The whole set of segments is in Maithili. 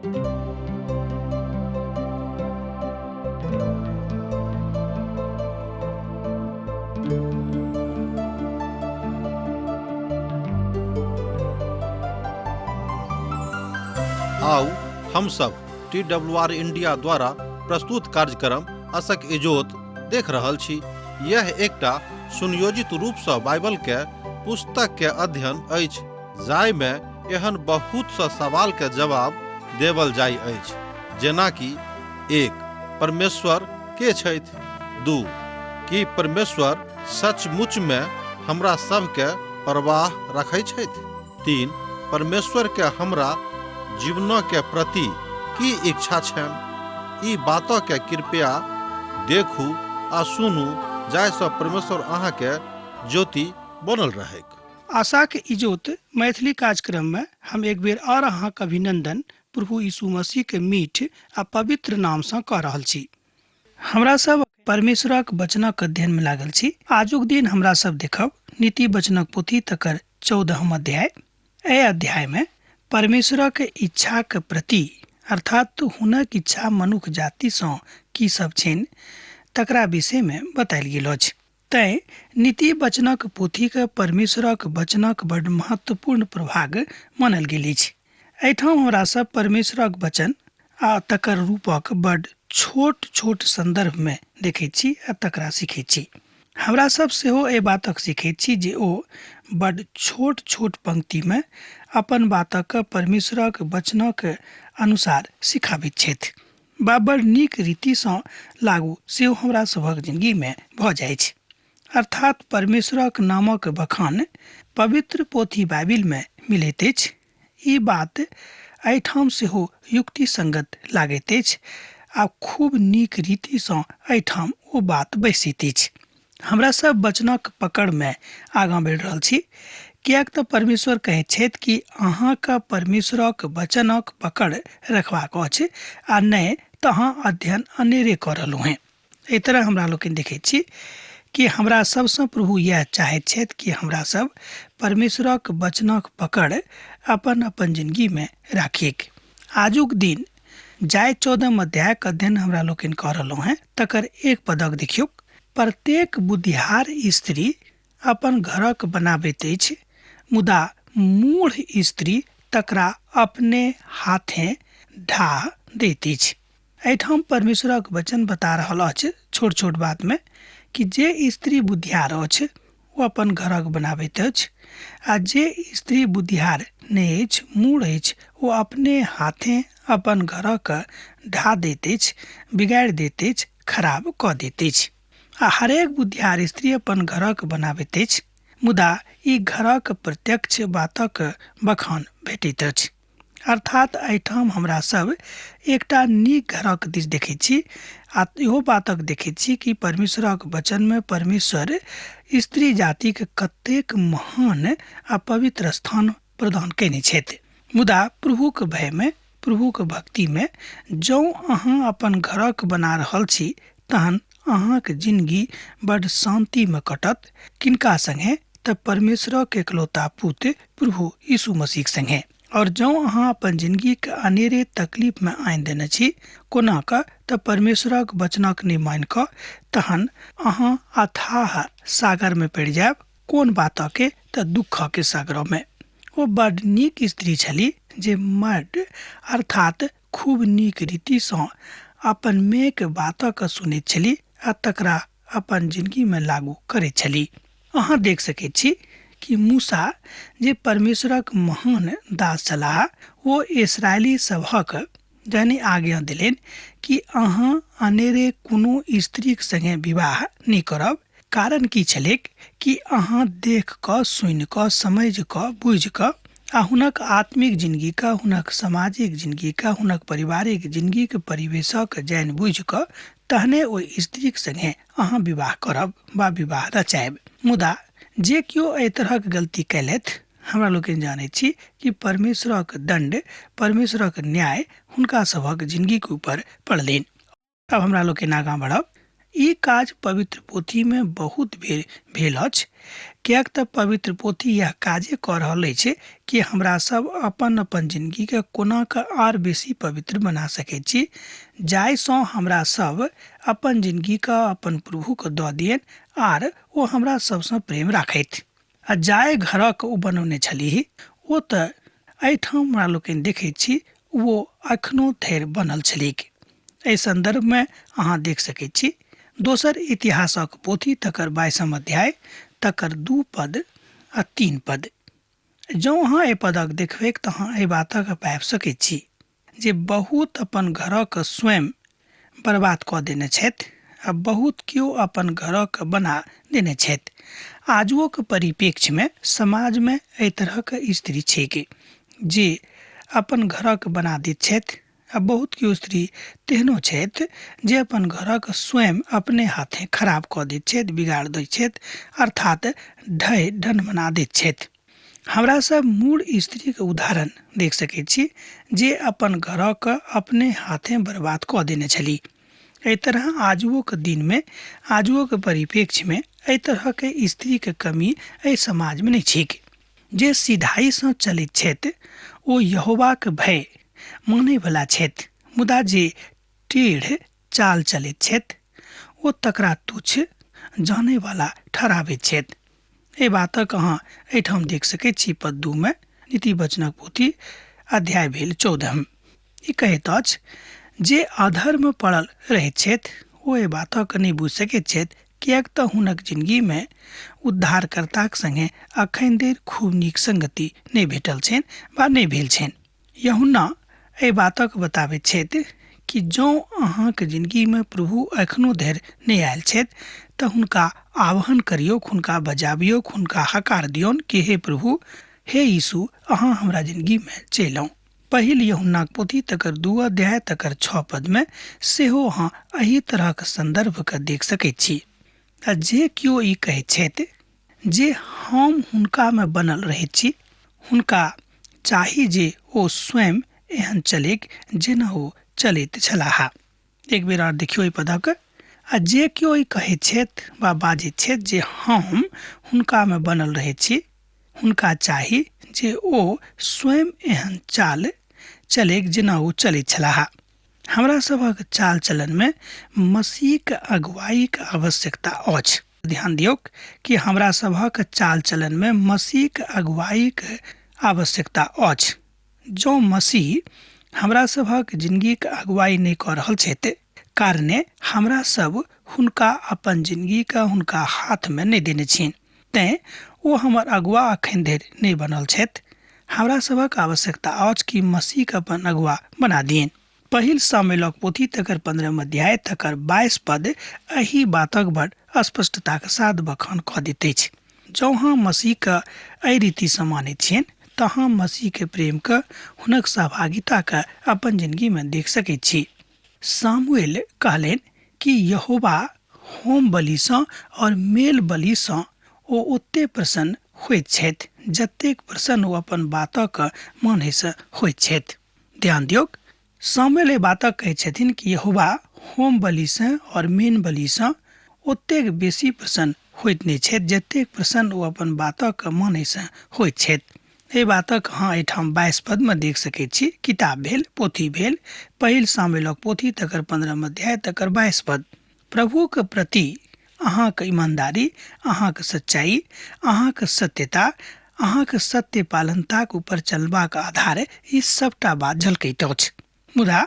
आउ हम सब टी डब्ल्यू आर इंडिया द्वारा प्रस्तुत कार्यक्रम असक इजोत देख रहल छी। यह एकटा सुनियोजित रूप सँ बाइबल के पुस्तक के अध्ययन अछि जाहि मे एहन बहुत स सवाल के जवाब देवल जाय अछि, जेना कि 1 परमेश्वर के छथि, 2 की परमेश्वर सचमुच मे हमरा सब के परवाह रखै छथि, 3 परमेश्वर के हमरा जीवन के प्रति की इच्छा छनि। ई बात के कृपया देखू आ सुनू जाहि सँ परमेश्वर अहाँ के ज्योति बनल रहैक। आशाक इजोत मैथिली कार्यक्रम में हम एक बेर और अहाँक अभिनंदन प्रभु यीशु मसीह के मीठ आ पवित्र नाम सँ कऽ रहल छी। हमरा सब परमेश्वरक वचनक अध्ययन में लागल छी। आजुक दिन हमरा सब देखब नीति वचनक पोथी तकर 14 अध्याय। एहि अध्याय में परमेश्वरक इच्छाक प्रति अर्थात हुनक इच्छा मनुख जाति सँ की सब छनि तकरा विषय में बतायल गेल अछि। तैं नीति वचनक पोथीके परमेश्वरक वचनक बड्ड महत्वपूर्ण प्रभाग मानल गेल अछि। एहिठाम हमरा सब परमेश्वरक वचन आ तकर रूपक बड्ड छोट छोट संदर्भमे देखैत छी आ तकरा सीखैत छी। हमरा सब सेहो एहि बातक सीखैत छी जे ओ बड्ड छोट छोट पंक्तिमे अपन बातक परमेश्वरक वचनक अनुसार सिखाबैत छथि बा बड़ नीक रीतिसँ लागू सेहो हमरा सभक जिंदगीमे भऽ जाइछ। अर्थात परमेश्वरक नामक बखान पवित्र पोथी बाइबिलमे मिलैत अछि। ई बात एहिठाम सेहो युक्ति संगत लागैत अछि आ खूब नीक रीतिसँ एहिठाम ओ बात बैसैत अछि। हमरा सब वचनक पकड़मे आगाँ बढ़ि रहल छी, किएक तऽ परमेश्वर कहैत छथि कि अहाँके परमेश्वरक वचनक पकड़ रखबाक अछि आ नहि तऽ अहाँ अध्ययन अनेरे कऽ रहलहुँ हेँ। एहि तरह हमरा लोकनि देखैत छी कि हमरा सबसँ प्रभु इएह चाहैत छथि कि हमरा सब परमेश्वरक वचनक पकड़ अपन अपन जिंदगीमे राखिक। आजुक दिन जाहि 14 अध्यायक अध्ययन हमरा लोकनि कऽ रहलहुँ हेँ तकर एक पदक देखियौ। प्रत्येक बुद्धिहार स्त्री अपन घरक बनाबैत अछि, मुदा मूढ़ स्त्री तकरा अपने हाथे ढाह दैत अछि। एहिठाम परमेश्वरक वचन बता रहल अछि छोट छोट बातमे कि जे स्त्री बुद्धियार अछि ओ अपन घरक बनाबैत अछि आ जे स्त्री बुद्धियार नहि अछि, मूढ़ अछि, ओ अपने हाथे अपन घरक ढा दैत अछि, बिगाड़ि दैत अछि, खराब कऽ दैत अछि। आ हरेक बुद्धियार स्त्री अपन घरक बनाबैत अछि, मुदा ई घरक प्रत्यक्ष बातक बखान भेटैत अछि। अर्थात एहिठाम हमरा सब एकटा नीक घरक दिस देखैत छी आ इहो बातक देखैत छी कि परमेश्वरक वचनमे परमेश्वर स्त्री जातिक कतेक महान आ पवित्र स्थान प्रदान कयने छथि। मुदा प्रभुक भयमे, प्रभुक भक्तिमे जौं अहाँ अपन घरक बना रहल छी तहन अहाँक जिनगी बड्ड शान्तिमे कटत। किनका संगे? तऽ परमेश्वरक एकलौता पुत्र प्रभु यीशु मसीहक संगे। और जौं अहाँ अपन जिनगीके अनेरे तकलीफमे आनि देने छी, कोना कऽ? तऽ परमेश्वरक वचनक नहि मानि कऽ, तहन अहाँ अथाह सागरमे पड़ि जायब। कोन बातके? तऽ दुःखके सागरमे। ओ बड्ड नीक स्त्री छली जे मर्द अर्थात खूब नीक रीतिसँ अपन मेक बातक सुनैत छली आ तकरा अपन जिनगीमे लागू करैत छली। अहाँ देख सकैत छी कि मूसा जे परमेश्वरक महान दास छलाह ओ इसराइली सभक जहने आज्ञा देलनि कि अहाँ अनेरे कोनो स्त्रीक संगे विवाह नहि करब। कारण की छलैक कि अहाँ देख कऽ, सुनि कऽ, समझि कऽ, बुझि कऽ आ हुनक आत्मिक जिनगीके, हुनक सामाजिक जिनगीके, हुनक पारिवारिक जिनगीके परिवेशक जानि बुझि कऽ तहने ओहि स्त्रीक संगे अहाँ विवाह करब वा विवाह रचायब। मुदा जे केओ एहि तरहक गलती कयलथि, हमरा लोकनि जानैत छी कि परमेश्वरक दण्ड, परमेश्वरक न्याय हुनका सभक जिनगीके ऊपर पड़लनि। अब हमरा लोकनि आगाँ बढ़ब। ई काज पवित्र पोथीमे बहुत बेर भेल अछि, किएक तऽ पवित्र पोथी इएह काजे कऽ रहल अछि कि हमरा सब अपन अपन जिनगीके कोना कऽ आर बेसी पवित्र बना सकैत छी, जाहिसँ हमरा सब अपन जिनगीके अपन प्रभुके दऽ दियनि आर ओ हमरा सबसँ प्रेम राखथि। आ जाहि घरक ओ बनौने छलीह ओ तऽ एहिठाम हमरा लोकनि देखैत छी ओ एखनो धरि बनल छलैक। एहि सन्दर्भमे अहाँ देख सकैत छी दोसर इतिहासक पोथी तकर 22 अध्याय तकर 2 पद आ 3 पद। जँ अहाँ एहि पदक देखबैक तऽ अहाँ एहि बातक पाबि सकैत छी जे बहुत अपन घरक स्वयं बर्बाद कऽ देने छथि आ बहुत केओ अपन घरक बना देने छथि। आजुओक परिप्रेक्ष्यमे समाजमे एहि तरहक स्त्री छैक जे अपन घरक बना दैत छथि आ बहुत केओ स्त्री तेहनो छथि जे अपन घरक स्वयं अपने हाथे खराब कऽ दैत छथि, बिगाड़ दैत छथि, अर्थात ढहि ढनमना दैत छथि। हमरा सब मूढ़ स्त्रीके उदाहरण देख सकैत छी जे अपन घरक अपने हाथे बर्बाद कऽ देने छली। एहि तरह आजुओक दिनमे, आजुओक परिप्रेक्ष्यमे एहि तरहके स्त्रीके कमी एहि समाजमे नहि छैक। जे सीधाइसँ चलैत छथि ओ यहोवाक भय मानैवला छथि, मुदा जे टेढ़ चाल चलैत छथि ओ तकरा तुच्छ जानैवला ठहराबैत छथि। एहि बातक अहाँ एहिठाम देख सकैत छी पद 2 मे, नीति वचनक पोथी अध्याय भेल 14। ई कहैत अछि जे अधर्म पड़ल रहैत छथि ओ एहि बातक नहि बुझि सकैत छथि, किएक तऽ हुनक जिनगीमे उद्धारकर्ताक संगे अखन धरि खूब नीक संगति नहि भेटल छनि वा नहि भेल छनि। यूहन्ना एहि बातक बताबैत छथि कि जँ अहाँक जिनगीमे प्रभु एखनो धरि नहि आयल छथि तऽ हुनका आह्वान करियौक, हुनका बजाबियौक, हुनका हकार दियौन कि हे प्रभु, हे यीशु, अहाँ हमरा जिनगीमे चलि आउ। पहिल यूहन्नाक पोथी तकर 2 अध्याय तकर 6 पदमे सेहो अहाँ एहि तरहक सन्दर्भके देख सकैत छी। आ जे केओ ई कहैत छथि जे हम हुनकामे बनल रहैत छी, हुनका चाही जे ओ स्वयं एहन चलैक जेना ओ चलैत छलाह। एक बेर आर देखियौ एहि पदक। आ जे केओ ई कहैत छथि वा बाजैत छथि जे हम हुनकामे बनल रहैत छी, हुनका चाही जे ओ स्वयं एहन चाल चलैक जेना ओ चलैत छलाह। हमरा सभक चाल चलनमे मसीहक अगुवाईक आवश्यकता अछि। ध्यान दियौक कि हमरा सभक चाल चलनमे मसीहक अगुवाईक आवश्यकता अछि। जँ मसीह हमरा सभक जिनगीक अगुवाई नहि कऽ रहल छथि, कारणे हमरा सब हुनका अपन जिनगीके हुनका हाथमे नहि देने छियनि, तेँ ओ हमर अगुआ अखन धरि नहि बनल छथि। हमरा सभक आवश्यकता अछि कि मसीहके अपन अगुआ बना दियनि। पहिल सामुएलक पोथी तकर 15 अध्याय तकर 22 पद एहि बातक बड़ स्पष्टताक साथ बखान कऽ दैत अछि। जँ अहाँ मसीहके एहि रीतिसँ मानैत छियनि तऽ अहाँ मसीहके प्रेमके, हुनक सहभागिताके अपन जिनगीमे देख सकैत छी। सामुएल कहलनि कि यहोवा होम बलिसँ और मेल बलिसँ ओ ओते प्रसन्न होइत छथि जतेक प्रसन्न ओ अपन बातक मानैसँ होइत छथि। ध्यान दियौक, सामुएल एहि बातक कहैत छथिन कि यहोवा होम बलिसँ और मेन बलिसँ ओतेक बेसी प्रसन्न होइत नहि छथि जतेक प्रसन्न ओ अपन बातक मानैसँ होइत छथि। एहि बातक अहाँ एहिठाम 22 पदमे देख सकैत छी। किताब भेल, पोथी भेल, पहिल सामुएलक पोथी तकर 15 अध्याय तकर 22 पद। प्रभुक प्रति अहाँक ईमानदारी, अहाँक सच्चाई, अहाँक सत्यता, अहाँक सत्य पालनताक ऊपर चलबाक आधार ई सबटा बात झलकैत अछि। मुदा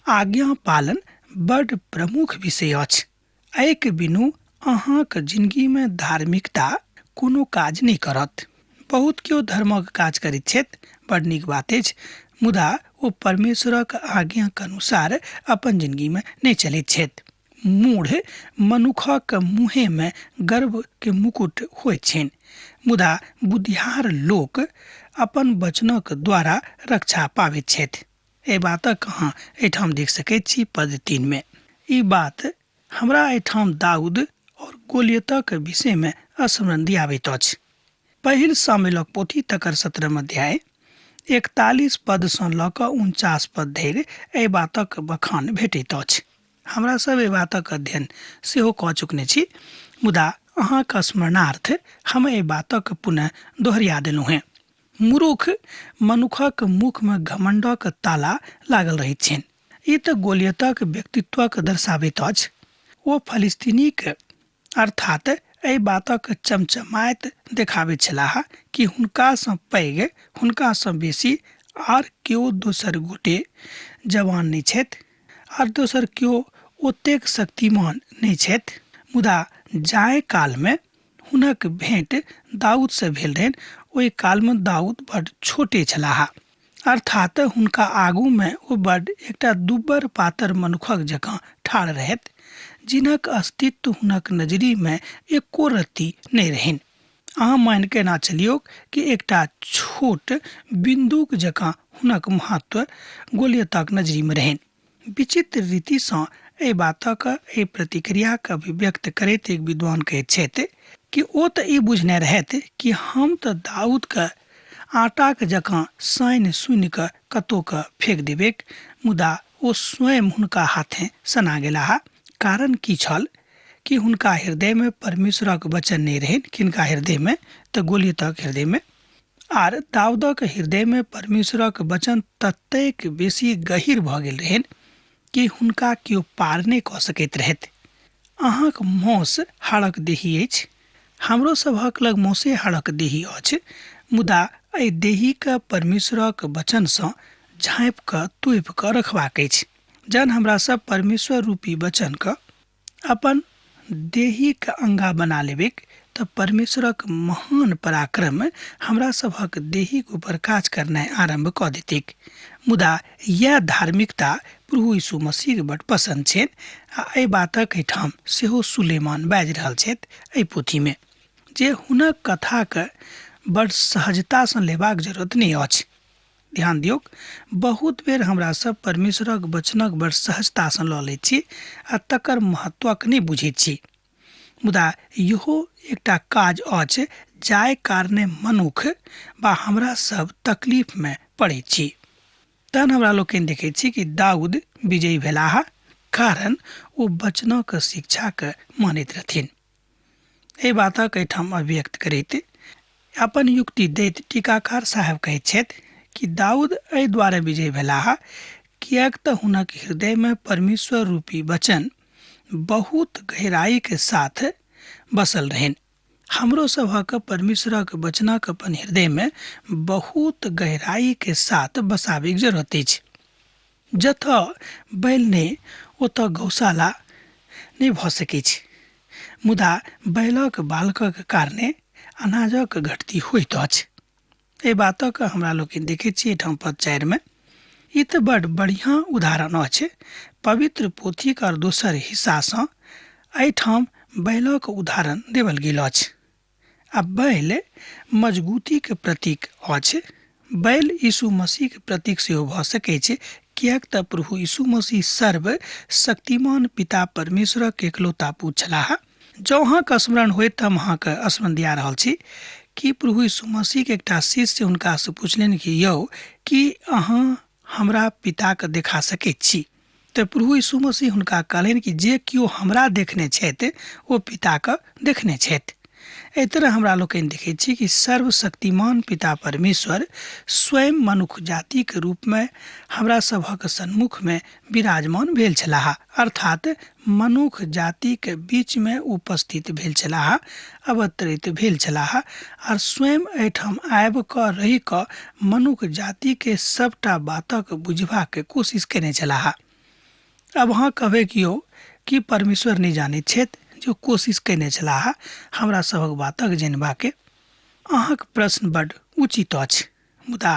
आज्ञा पालन बड प्रमुख विषय अछि। एहिके बिनु अहाँक जिनगीमे धार्मिकता कोनो काज नहि करत। बहुत केओ धर्मक काज करैत छथि, बड नीक बात अछि, मुदा ओ परमेश्वरक आज्ञाक अनुसार अपन जिनगीमे नहि चलैत छथि। मूढ़ मनुखक मुँहेमे गर्वके मुकुट होइत छनि, मुदा बुद्धियार लोक अपन वचनक द्वारा रक्षा पाबैत छथि। एहि बातक अहाँ एहिठाम देख सकैत छी पद 3 मे। ई बात हमरा एहिठाम दाऊद और गोलियतक विषयमे स्मरण दियाबैत अछि। पहिल सामुएलक पोथी तकर 17 अध्याय 41 पदसँ लऽ कऽ 49 पद धरि एहि बातक बखान भेटैत अछि। हमरा सब एहि बातक अध्ययन सेहो कऽ चुकने छी, मुदा अहाँक स्मरणार्थ हम एहि बातक पुनः दोहरिया देलहुँ हेँ। मूर्ख मनुखक मुखमे घमण्डक ताला लागल रहैत छनि। ई तऽ गोलियतक व्यक्तित्वक दर्शाबैत अछि। ओ फलिस्तीनीक अर्थात एहि बातक चमचमाइत देखाबैत छलाह कि हुनकासँ पैघ, हुनकासँ बेसी आर केओ दोसर गोटे जवान नहि छथि, आर दोसर केओ ओतेक शक्तिमान नहि छथि। मुदा जाय कालमे हुनक भेंट दाऊदसँ भेल रहनि, ओहि कालमे दाऊद बड्ड छोटे छलाह, अर्थात हुनका आगूमे ओ बड्ड एकटा दुब्बर पातर मनुखक जकाँ ठाढ़ रहथि, जिनक अस्तित्व हुनक नजरिमे एको रत्ती नहि रहनि। अहाँ मानि कऽ एना चलियौ कि एकटा छोट बिन्दुक जकाँ हुनक महत्व गोलियतक नजरिमे रहनि। विचित्र रीतिसँ एहि बातक, एहि प्रतिक्रियाके अभिव्यक्त करैत एक विद्वान कहैत छथि कि ओ तऽ ई बुझने रहथि कि हम तऽ दाऊदके आटाक जकाँ सानि सुनि कऽ कतहु कऽ फेक देबैक, मुदा ओ स्वयं हुनका हाथे सना गेलाह। कारण की छल कि हुनका हृदयमे परमेश्वरक वचन नहि रहनि। किनका हृदयमे? तऽ गोलियतक हृदयमे। आर दाऊदक हृदयमे परमेश्वरक वचन ततेक बेसी गहीर भऽ गेल रहनि कि हुनका केओ पार नहि कऽ सकैत रहथि। अहाँक मौस हाड़क देही अछि, हमरो सभक लग मौसे हाड़क देही अछि, मुदा एहि देहीके परमेश्वरक वचनसँ झाँपि कऽ तोपि कऽ रखबाक अछि। जहन हमरा सब परमेश्वर रूपी वचनके अपन देहीके अंगा बना लेबैक तऽ परमेश्वरक महान पराक्रम हमरा सभक देहीक ऊपर काज करनाइ आरम्भ कऽ देतैक। मुदा इएह धार्मिकता प्रभु यीशु मसीहके बड पसन्द छनि आ एहि बातक एहिठाम सेहो सुलेमान बाजि रहल छथि एहि पोथीमे, जे हुनक कथाके बड सहजतासँ लेबाक जरूरत नहि अछि। ध्यान दियौक, बहुत बेर हमरा सब परमेश्वरक वचनक बड़ सहजतासँ लऽ लैत छी आ तकर महत्वक नहि बुझैत छी। मुदा इहो एकटा काज अछि जाहि कारणे मनुख वा हमरा सब तकलीफमे पड़ैत छी। तहन हमरा लोकनि देखैत छी कि दाऊद विजयी भेलाह, कारण ओ वचनक शिक्षाके मानैत रहथिन। एहि बातक एहिठाम अभिव्यक्त करैत अपन युक्ति दैत टीकाकार साहेब कहैत छथि कि दाऊद एहि दुआरे विजयी भेलाह किएक तऽ हुनक हृदयमे परमेश्वर रूपी वचन बहुत गहराईके साथ बसल रहनि। हमरो सभक परमेश्वरक वचनक अपन हृदयमे बहुत गहराईके साथ बसाबैके जरूरत अछि। जतऽ बैल नहि ओतऽ गौशाला नहि भऽ सकै छै, मुदा बैलक बालकक कारणे अनाजक घटती होइत अछि। एहि बातक हमरा लोकनि देखैत छी एहिठाम पद 4 मे। ई तऽ बड बढ़िआँ उदाहरण अछि पवित्र पोथीक आओर दोसर हिस्सासँ एहिठाम बैलक उदाहरण देवल गेल अछि। आ बैल मजबूतीके प्रतीक अछि। बैल यीशु मसीहके प्रतीक सेहो भऽ सकै छै, किएक तऽ प्रभु यीशु मसीह सर्व शक्तिमान पिता परमेश्वरक एकलौता पुत्र छलाह। जँ अहाँके स्मरण होइत तऽ हम अहाँके स्मरण दिया रहल छी कि प्रभु यीशु मसीहके एकटा शिष्य हुनकासँ पुछलनि कि यौ, कि अहाँ हमरा पिताके देखा सकैत छी? तऽ प्रभु यीशु मसीह हुनका कहलनि कि जे केओ हमरा देखने छथि ओ पिताके देखने छथि। एहि तरह हमरा लोकनि देखैत छी कि सर्वशक्तिमान पिता परमेश्वर स्वयं मनुख जातिके रूपमे हमरा सभक सन्मुखमे विराजमान भेल छलाह, अर्थात मनुख जातिके बीचमे उपस्थित भेल छलाह, अवतरित भेल छलाह आर स्वयं एहिठाम आबि कऽ रहि कऽ मनुख जातिके सबटा बातक बुझबाक कोशिश केने छलाह। अब अहाँ कहबै कि यौ कि परमेश्वर नहि जानैत छथि जे कोशिश केने छलाह हमरा सभक बातक जानबाके? अहाँक प्रश्न बड उचित अछि, मुदा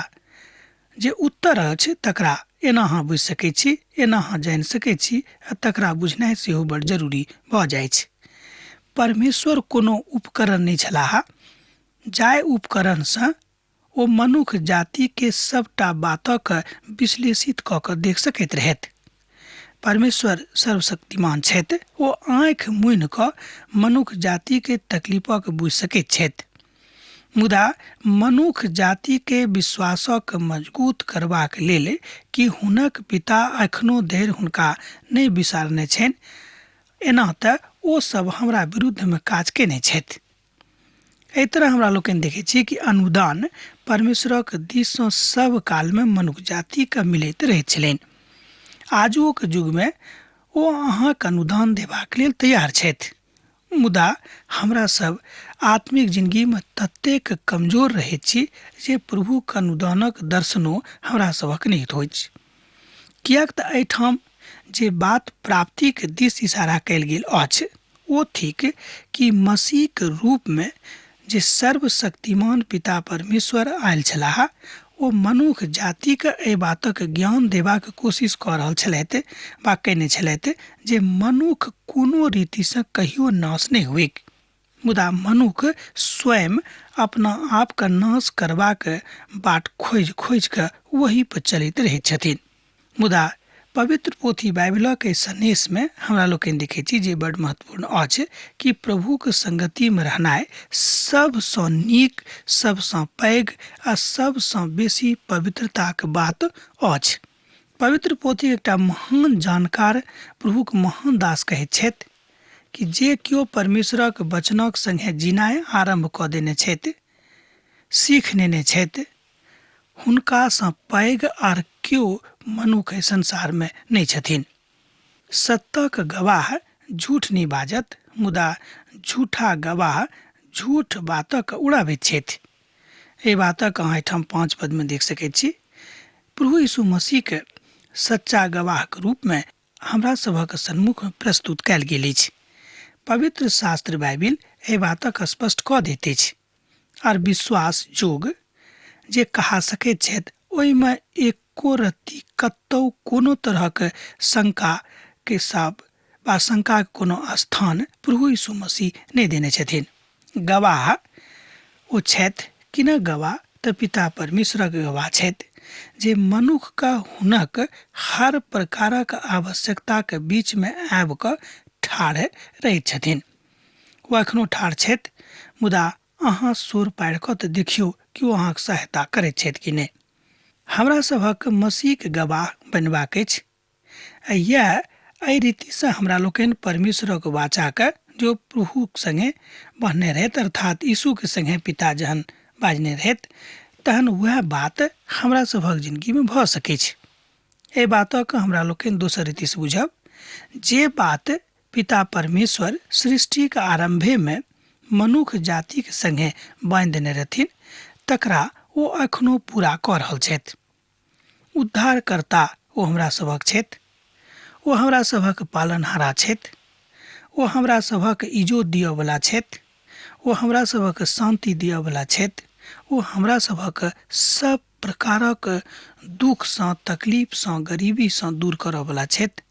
जे उत्तर अछि तकरा एना अहाँ बुझि सकै छी, एना अहाँ जानि सकै छी आ तकरा बुझनाइ सेहो बड जरूरी भऽ जाइ छै। परमेश्वर कोनो उपकरण नहि छलाह जाहि उपकरणसँ ओ मनुख जातिके सबटा बातक विश्लेषित कऽ कऽ देख सकैत रहथि। परमेश्वर सर्वशक्तिमान छथि, ओ आँखि मुनि कऽ मनुख जातिके तकलीफक बुझि सकैत छथि। मुदा मनुख जातिके विश्वासक मजबूत करबाक लेल कि हुनक पिता एखनो धरि हुनका नहि बिसारने छनि। एना तऽ ओ सब हमरा विरुद्धमे काज केने छथि। एहि तरह हमरा लोकनि देखै छी कि अनुदान परमेश्वरक दिससँ सब कालमे मनुख जातिके मिलैत रहैत छलनि। आजुक युगमे ओ अहाँके अनुदान देबाक लेल तैयार छथि, मुदा हमरा सब आत्मिक जिंदगीमे ततेक कमजोर रहैत छी जे प्रभुक अनुदानक दर्शनो हमरा सभक नहि होइत। किएक तऽ एहिठाम जे बात प्राप्तिक दिस इशारा कयल गेल अछि ओ थिक कि मसीहक रूपमे जे सर्वशक्तिमान पिता परमेश्वर आयल छलाह ओ मनुख जातिके एहि बातक ज्ञान देबाक कोशिश कऽ रहल छलथि वा कयने छलथि जे मनुख कोनो रीतिसँ कहियो नाश नहि होइक, मुदा मनुख स्वयं अपना आपके नाश करबाक बाट खोजि खोजि कऽ ओही पर चलैत रहैत छथिन। मुदा पवित्र पोथी बाइबिलक एहि सन्देशमे हमरा लोकनि देखै छी जे बड महत्वपूर्ण अछि कि प्रभुक संगतिमे रहनाइ सबसँ नीक, सबसँ पैघ आ सबसँ बेसी पवित्रताक बात अछि। पवित्र पोथी एकटा महान जानकार प्रभुक महान दास कहैत छथि कि जे केओ परमेश्वरक वचनक संगे जीनाइ आरम्भ कऽ देने छथि, सीख नेने छथि, हुनकासँ पैघ आर केओ मनुख एहि संसारमे नहि छथिन। सत्यक गवाह झूठ नहि बाजत, मुदा झूठा गवाह झूठ बातक उड़ाबैत छथि। एहि बातक अहाँ एहिठाम 5 पदमे देख सकैत छी। प्रभु यीशु मसीहके सच्चा गवाहक रूपमे हमरा सभक सन्मुख प्रस्तुत कयल गेल अछि। पवित्र शास्त्र बाइबिल एहि बातक स्पष्ट कऽ दैत अछि आर विश्वास जोग जे कहा सकैत छथि ओहिमे एको रत्ती कतौ कोनो तरहक शंका के साब वा शंका के कोनो स्थान प्रभु यीशु मसीह नहि देने छथिन। गवाह ओ छथि कि न गवाह तऽ पिता परमेश्वरक गवाह छथि जे मनुख के हुनक हर प्रकारक आवश्यकता के बीच में आबि कऽ ठाढ़ रहैत छथिन। ओ एखनो ठाढ़ छथि, मुदा अहाँ सोर पारि कऽ तऽ देखियौ कि ओ अहाँके सहायता करैत छथि कि नहि। हमरा सभक मसीहके गवाह बनबाक अछि आ इएह एहि रीतिसँ हमरा लोकनि परमेश्वरक वाचाके जो प्रभुक संगे बन्हने रहथि, अर्थात यीशुके संगे पिता जहन बाजने रहथि, तहन वएह बात हमरा सभक जिनगीमे भऽ सकैत छै। एहि बातक हमरा लोकनि दोसर रीतिसँ बुझब। जे बात पिता परमेश्वर सृष्टिक आरम्भेमे मनुख जातिक संगे बान्हि देने रहथिन तकरा ओ एखनो पूरा कऽ रहल छथि। उद्धारकर्ता ओ हमरा सभक छथि, ओ हमरा सभक पालनहारा छथि, ओ हमरा सभक इजोत दिअवला छथि, ओ हमरा सभक शान्ति दिअवला छथि, ओ हमरा सभक सब प्रकारक दुःखसँ, तकलीफसँ, गरीबीसँ दूर करऽवला छथि।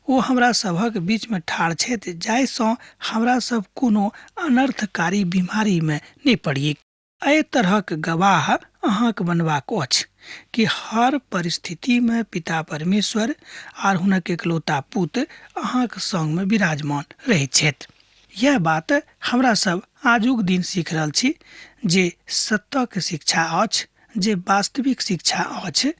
ओ हमरा सभक बीचमे ठाढ़ छथि जाहिसँ हमरा सब कोनो अनर्थकारी बीमारीमे नहि पड़िए। एहि तरहक गवाह अहाँक बनबाक अछि कि हर परिस्थितिमे पिता परमेश्वर आर हुनक एकलौता पुत्र अहाँक संगमे विराजमान रहैत छथि। यह बात हमरा सब आजुक दिन सीख रहल छी जे सत्यक शिक्षा अछि, जे वास्तविक शिक्षा अछि,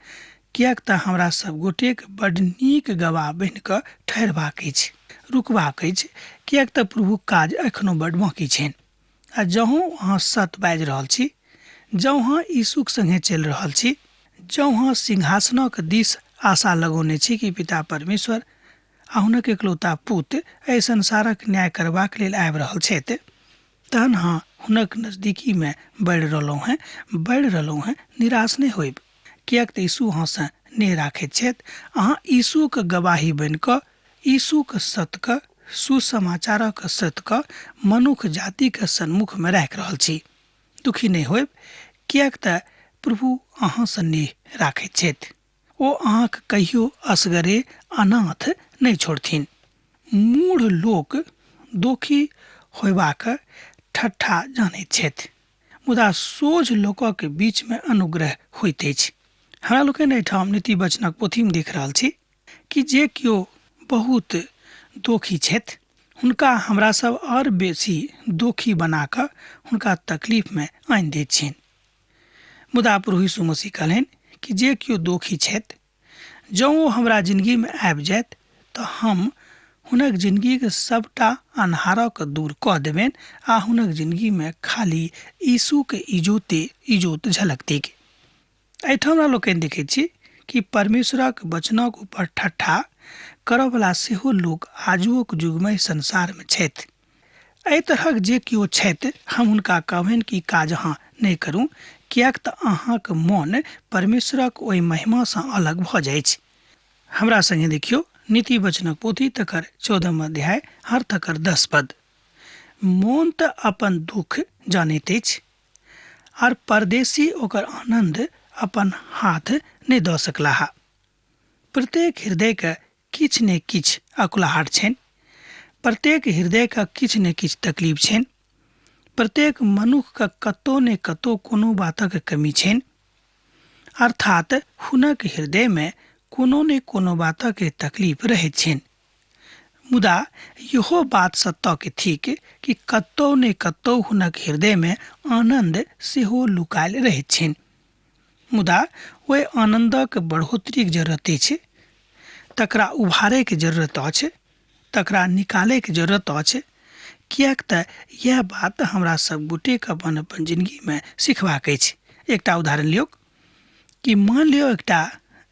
किएक तऽ हमरा सब गोटेक बड नीक गवाह बनि कऽ ठहरबाक अछि, रुकबाक अछि, किएक तऽ प्रभुक काज एखनो बड बाँकी छनि। आ जँ अहाँ सत बाजि रहल छी, जँ अहाँ यीशुक संगे चलि रहल छी, जँ अहाँ सिंहासनक दिस आशा लगौने छी कि पिता परमेश्वर आ हुनक एकलौता पुत एहि संसारक न्याय करबाक लेल आबि रहल छथि, तहन अहाँ हुनक नजदीकीमे बढ़ि रहलहुँ हेँ, बढ़ि रहलहुँ हेँ, निराश नहि होयब, किएक तऽ यीशु अहाँसँ नेह राखैत छथि। अहाँ यीशुक गवाही बनि कऽ यीशुक सतके, सुसमाचारक सतके मनुख जातिके सन्मुखमे राखि रहल छी। दुखी नहि होयब, किएक तऽ प्रभु अहाँसँ नेह राखैत छथि। ओ अहाँके कहियो असगरे अनाथ नहि छोड़थिन। मूढ़ लोक दोखी होयबाक ठट्ठा जानैत छथि, मुदा सोझ लोकक बीचमे अनुग्रह होइत अछि। हमरा लोकनि एहिठाम नीति वचनक पोथीमे देख रहल छी कि जे केओ बहुत दोखी छथि हुनका हमरा सब आओर बेसी दोखी बना कऽ हुनका तकलीफमे आनि दैत छियनि। मुदा प्रभु यीशु मसीह कहलनि कि जे केओ दोखी छथि, जँ ओ हमरा जिनगीमे आबि जाथि तऽ हम हुनक जिनगीक सभटा अन्हारक दूर कऽ देबनि आ हुनक जिनगीमे खाली यीशुके इजोते इजोत झलकतैक। एहिठाम हमरा लोकनि देखैत छी कि परमेश्वरक वचनक ऊपर ठट्ठा करऽवला सेहो लोक आजुओक युगमे संसारमे छथि। एहि तरहक जे केओ छथि, हम हुनका कहबनि कि काज अहाँ नहि करू, किएक तऽ अहाँक मन परमेश्वरक ओहि महिमासँ अलग भऽ जाइछ। हमरा संगे देखियौ नीति वचनक पोथी तकर 14 अध्याय हर तकर 10 पद। मोन तऽ अपन दुख जानैत अछि, आर परदेशी ओकर आनन्द अपन हाथ नहि दऽ सकलाह। प्रत्येक हृदयके किछु ने किछु अकुलाहट छनि, प्रत्येक हृदयके किछु ने किछु तकलीफ छनि, प्रत्येक मनुखके कतौ ने कतौ कोनो बातक कमी छनि, अर्थात हुनक हृदयमे कोनो ने कोनो बातक तकलीफ रहैत छनि। मुदा इहो बात सत्यके थिक कि कतौ ने कतौ हुनक हृदयमे आनन्द सेहो लुकायल रहैत छनि। मुदा ओहि आनन्दक बढ़ोतरीके जरूरत अछि, तकरा उभारैके जरूरत अछि, तकरा निकालैके जरूरत अछि, किएक तऽ इएह बात हमरा सब गोटेके अपन अपन जिनगीमे सिखबाक अछि। एकटा उदाहरण लियौक कि मान लियौ एकटा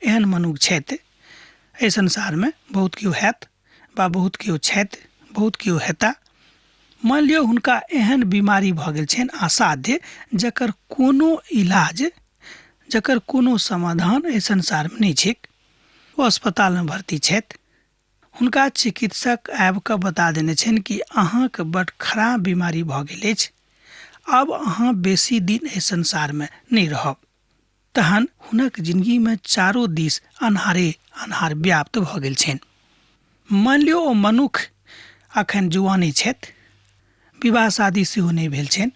एहन मनुख छथि एहि संसारमे, बहुत केओ हैत वा बहुत केओ छथि, बहुत केओ हेता। मान लियौ हुनका एहन बीमारी भऽ गेल छनि असाध्य, जकर कोनो इलाज, जकर कोनो समाधान एहि संसारमे नहि छैक। ओ अस्पतालमे भर्ती छथि। हुनका चिकित्सक आबि कऽ बता देने छनि कि अहाँके बड खराब बीमारी भऽ गेल अछि, आब अहाँ बेसी दिन एहि संसारमे नहि रहब। तहन हुनक जिनगीमे चारो दिस अन्हारे अन्हार व्याप्त भऽ गेल छनि। मानि लियौ ओ मनुख अखन जुआने छथि, विवाह शादी सेहो नहि भेल छनि,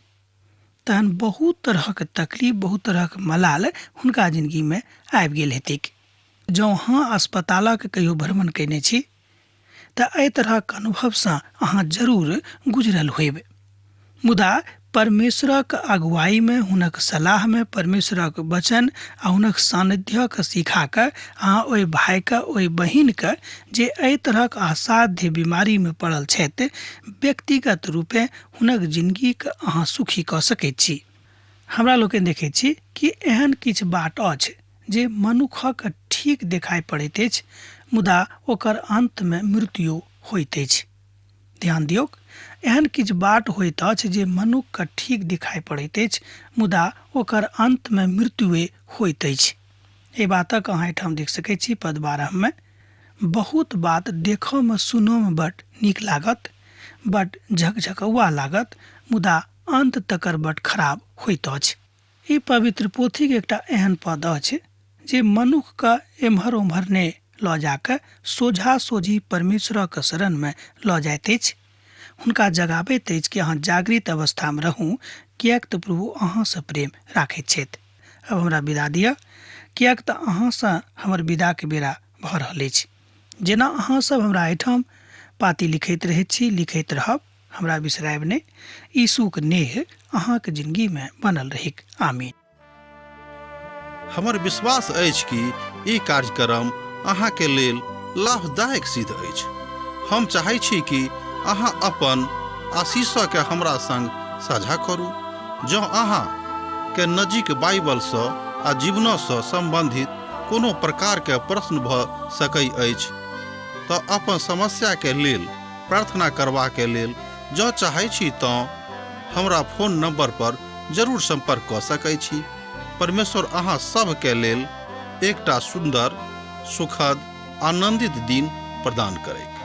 तहन बहुत तरहक तकलीफ, बहुत तरहक मलाल हुनका जिनगीमे आबि गेल हेतैक। जँ अहाँ अस्पतालक कहियो भ्रमण कयने छी तऽ एहि तरहक अनुभवसँ अहाँ जरूर गुजरल होयब। मुदा परमेश्वरक अगुवाईमे, हुनक सलाहमे, परमेश्वरक वचन आ हुनक सानिध्यक सिखा कऽ अहाँ ओहि भाइके, ओहि बहिनके जे एहि तरहक असाध्य बीमारीमे पड़ल छथि, व्यक्तिगत रूपे हुनक जिनगीके अहाँ सुखी कऽ सकैत छी। हमरा लोकनि देखैत छी कि एहन किछु बाट अछि जे मनुखक ठीक देखाइ पड़ैत अछि, मुदा ओकर अन्तमे मृत्यु होइत अछि। ध्यान दियौक, एहन किछु बाट होइत अछि जे मनुखके ठीक दिखाइ पड़ैत अछि, मुदा ओकर अन्तमे मृत्युए होइत अछि। एहि बातक अहाँ एहिठाम देख सकैत छी पद 12मे। बहुत बात देखऽमे सुनऽमे बड नीक लागत, बड झकझकौआ लागत, मुदा अन्त तकर बड खराब होइत अछि। ई पवित्र पोथीक एकटा एहन पद अछि जे मनुखके एम्हर ओम्हर नहि लऽ जाकऽ सोझा सोझी परमेश्वरक शरणमे लऽ जाइत अछि, हुनका जगाबैत अछि कि अहाँ जागृत अवस्थामे रहू, किएक तऽ प्रभु अहाँसँ प्रेम राखैत छथि। अब हमरा विदा दिअ, किएक तऽ अहाँसँ हमर विदाके बेरा भऽ रहल अछि। जेना अहाँ सब हमरा एहिठाम पाती लिखैत रहैत छी, लिखैत रहब, हमरा बिसरायब नहि। यीशुक नेह अहाँक जिनगीमे बनल रहैक। आमीन। हमर विश्वास अछि कि ई कार्यक्रम अहाँके लेल लाभदायक सिद्ध अछि। हम चाहै छी कि अहाँ अपन आशीषके हमरा संग साझा करू। जँ अहाँ के नजीक बाइबलसँ आ जीवनसँ सम्बन्धित कोनो प्रकारके प्रश्न भऽ सकै अछि तऽ अपन समस्याके लेल प्रार्थना करबाके लेल जँ चाहै छी तँ हमरा फोन नंबर पर जरूर संपर्क कऽ सकै छी। परमेश्वर अहाँ सभके लेल एकटा सुन्दर, सुखद, आनंदित दिन प्रदान करैक।